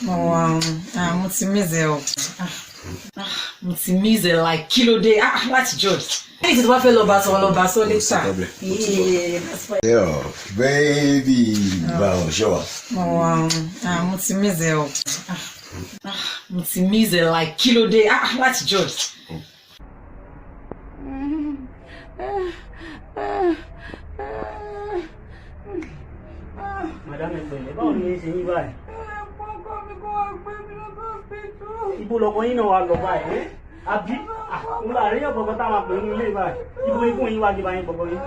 Mo mo ti miss ẹ o. Ah, ah, mo ti miss ẹ like kí ló dé, ah, láti Jos. Ẹni tí tó bá fẹ́ lọ bá sọ, lọ bá sọ later. Problem. Yeah, that's fine. Yo, baby, báwo ṣe wà? Mo ti miss ẹ o. Ah, ah, mo ti miss ẹ like kí ló dé, ah, láti Jos. Madam, ẹ pẹ̀lẹ́, báwo ni ẹ ṣe yín báyìí? Ibo lọkọ yín náà wà lọ báyìí ẹ? Àbí òun láàrin yóò gbọgbọ táwọn àpè nínú ilé báyìí, ibo ikú yín wá gbé yín gbọgbọ yín.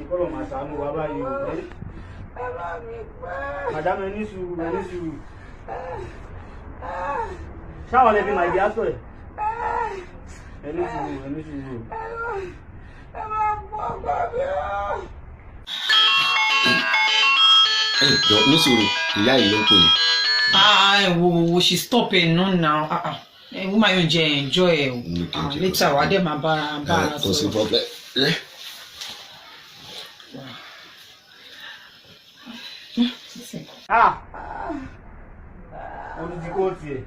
Kọ́lọ̀ máa ṣàánú wa báyìí o. Madam, ẹ ní sùúrù, ẹ ní sùúrù. Ṣáwọn lè fi màìdí aṣọ ẹ. Ẹ ní sùúrù, ẹ ní sùúrù. Ẹ jọ, ní sùúrù, ìyá yìí ló ń pè yín. Ah, wo wo, she stop ẹ no now. Ah ah, ẹ woman yóò jẹ enjoy ẹ o. Ah, Okay, later wà á dẹ̀ máa bá a Kò sí sọ̀rọ̀. problem. Ah! Wọ́n ti kó tiẹ̀.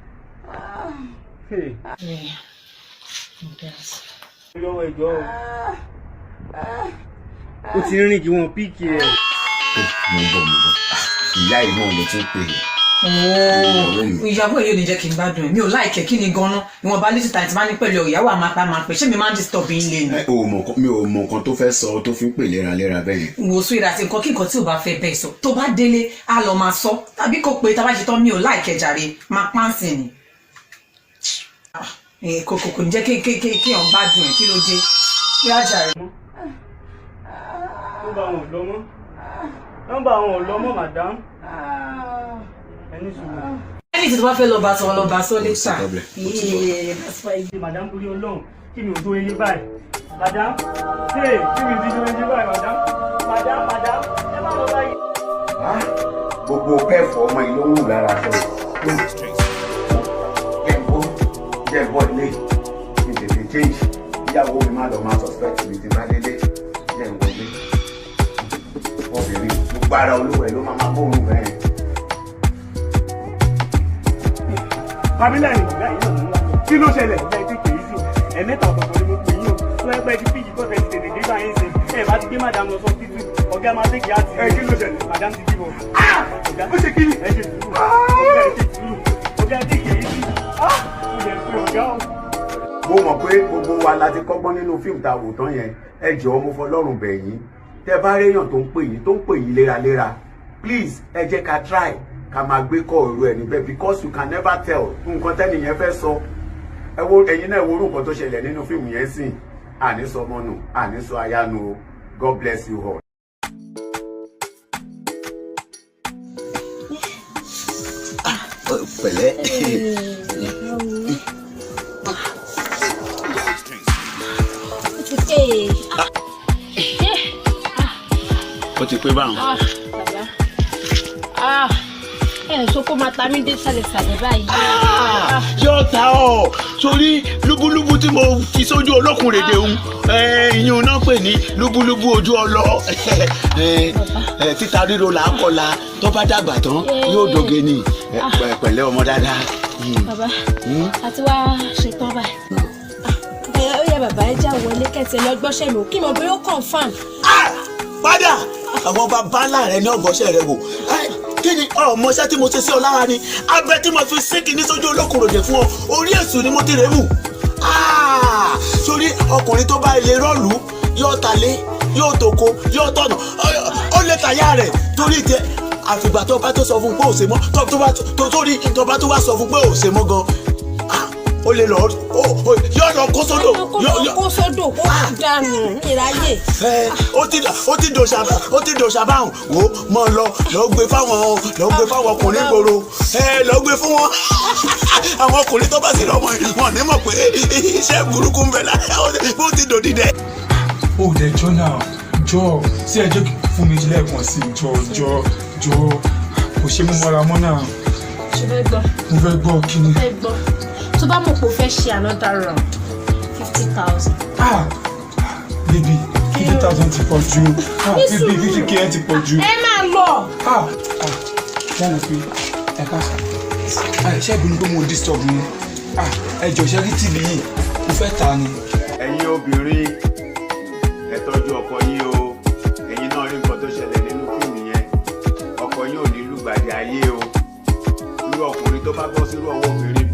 Hey. Yeah. Yes. Lọ́wọ́ ìjọ o. Ó ti ń rìn kí wọ́n píìkì ẹ̀. Mo ń bọ̀, mo ń bọ̀. Ah, ìyá yìí náà ló tún pè é. Ooo, ìyàwó yìí ò ní jẹ́ kí n gbádùn ẹ̀. Mi ò láìkẹ́ kí ni gan-an. Ìwọ̀nba little time tí máa ní pẹ̀lú ìyàwó àmàpá máa pè. Ṣé mi máa ń disturb yín lé ni? Ẹ ò mọ̀ nǹkan- mi ò mọ nǹkan tó fẹ́ sọ tó fi ń pè léraléra bẹ́ẹ̀ yẹn. Wò sún ìdá àti nǹkan kí nǹkan tí ò bá fẹ́ bẹ́ẹ̀ sọ. Tó bá délé, á lọ máa sọ. Tàbí kò pé tá bá ṣe tán, mi ò láìkẹ́ jàre. Máa pánsì ni. Ah, kò ní jẹ́ kí ọ̀n gbádùn ẹ̀, kí ló dé? Bí á jàre. Nọ́mbà wọn ò lọ mọ́. Nọ́mbà wọn ò lọ mọ́, madam. Ẹ ní sùúrù. Ẹni tí tó bá fẹ́ lọ bá sọ, lọ bá sọ later. Problem. Mo ti gbọ́. Yeah, that's fine. Ṣé madam, torí Ọlọ́run, kí mi ò tó eyín báyìí? Madam, ṣé kí mi ò ti tó eyín báyìí, madam? Madam, madam, ẹ má lọ báyìí. Ah, gbogbo pẹ́ẹ̀fù ọmọ yìí ló ń wù lára aṣọ yìí. Jẹ́ n bọ́, jẹ́ n bọ́ ilé, kí n tètè change. Ìyàwó mi má lọ máa suspect mi ti bá délé. Jẹ́ n wọlé. Obìnrin, gbogbo ara olúwẹ̀ ló máa máa bóun bẹ́ẹ̀. Pamela ni ìgbà yìí náà mú wá. Kí ló ṣẹlẹ̀? Ìgbà yìí ti pè é sí o. Ẹ̀mẹ́ta ọ̀tọ̀ọ̀tọ̀ ni mo pè yín o. Tó ẹgbẹ́ ti fíjì tó fẹ́ ti tètè dé báyìí ṣe. Ẹ bá ti gbé madam lọ sọ títí. Ọ̀gá máa tẹ̀kì àti. Ẹ kí ló ṣẹlẹ̀? Madam ti bímọ. Ó ṣe kí ni? Ẹ ṣe sùúrù. Ọ̀gá, ẹ ṣe sùúrù. Ọ̀gá, ẹ tẹ̀kì èyí sí. Mo jẹ́ pé ọ̀gá o. Mo mọ̀ pé gbogbo wa la ti kọ́gbọ́n nínú fíìmù tá a wò tán yẹn. Ẹ jọ̀ọ́, mo fọlọ́run bẹ̀ yín, tẹ́ bá réyàn tó ń pè yín, tó ń pè yín léraléra, please, ẹ jẹ́ ká try ká máa gbé kọ́ èrò ẹ̀ níbẹ̀, because you can never tell nǹkan tẹ́nìyẹn fẹ́ sọ. Ẹ wo, ẹ̀yin náà, wo orú nǹkan tó ṣẹlẹ̀ nínú fíìmù yẹn sìn. Àní sọ ọmọ nù, àní sọ aya nù o. God bless you all. Pẹ̀lẹ́. Ó ti pé. Ó ti pé báwọn. Ah, bàbá. Ah, ẹ sọ kó máa ta mí dé sàlẹ̀sàlẹ̀ báyìí. Yóò ta ọ sórí lúbúlúbú tí mo fi sójú olókùn rèdè ń ìyún náà pè ní lúbúlúbú ojú ọlọ. Títa ríro là á kọla, tó bá dàgbà tán yóò doge ni. Pẹ̀lẹ́, ọmọ dáadáa. Bàbá, àti wá ṣetán báyìí. Ẹ ó yẹ bàbá, ẹ já wọlé kẹsẹ̀ lọ gbọ́ṣẹ́ mi ò kí mo bóyá ó confirm. Padà, àwọn bàbá ńlá rẹ ní ọgọṣẹ rẹ wò. Kí ni ọmọọṣẹ tí mo ṣe sí ọ lára ni abẹ tí mo fi sínkì ní sójú olókùn ròdè fún ọ? Orí èṣù ni mo ti rè mù. Sórí ọkùnrin tó bá ilé rọ́ọ̀lù, yóò talé, yóò toko, yóò tọ̀nà, ó lè tàyà rẹ̀ torí tẹ. Àfìgbà tó bá tó sọ fún un pé ò ṣe mọ́, tó bá tó torí tó bá tó wá sọ fún un pé ò ṣe mọ́ gan, ó lè lọ yóò lọ kó sódò. Kó lọ kó sódò, kó dànù ìráyè. Ẹ ó ti dòṣà, ó ti dòṣà báwọn. Wò ó, mọ lọ, lọ gbé fáwọn ọkùnrin gbòòrò. Ẹ lọ gbé fún wọn. Àwọn ọkùnrin tó bá sì lọ́mọ wọn ní mọ̀ pé iṣẹ́ burúkú ń bẹ lára bó ti dòdì dẹ. Ó dẹ̀ jọ náà, jọ sí ẹjọ́ fún mi lẹ́ẹ̀kan sí i, jọ jọ jọ, kò ṣe mú mọ́ra mọ́ náà. Ṣe fẹ́ gbọ́? Mo fẹ́ gbọ́, kí ni? Fẹ́ gbọ́, tó bá mọ̀ pé o fẹ́ ṣe another round, 50,000. Ah baby, 50,000 ti pọ̀ jù. Ah baby, 50K ti pọ̀ jù. Ẹ máa lọ. Ah ah. Wọ́n wò pé ẹ ká sàn. Ṣé ìbínú pé mo disturb ni? Ẹ jọ̀ọ́, ṣe rí TV yìí, mo fẹ́ tà ni. Ẹ̀yin obìnrin, ẹ tọ́jú ọkọ yín o. Ẹ̀yin náà rí nǹkan tó ṣẹlẹ̀ nínú fíìmù yẹn. Ọkọ yín ò ní lùgbàdì ayé o. Irú ọkùnrin tó bá bọ́ sírú ọwọ́ obìnrin.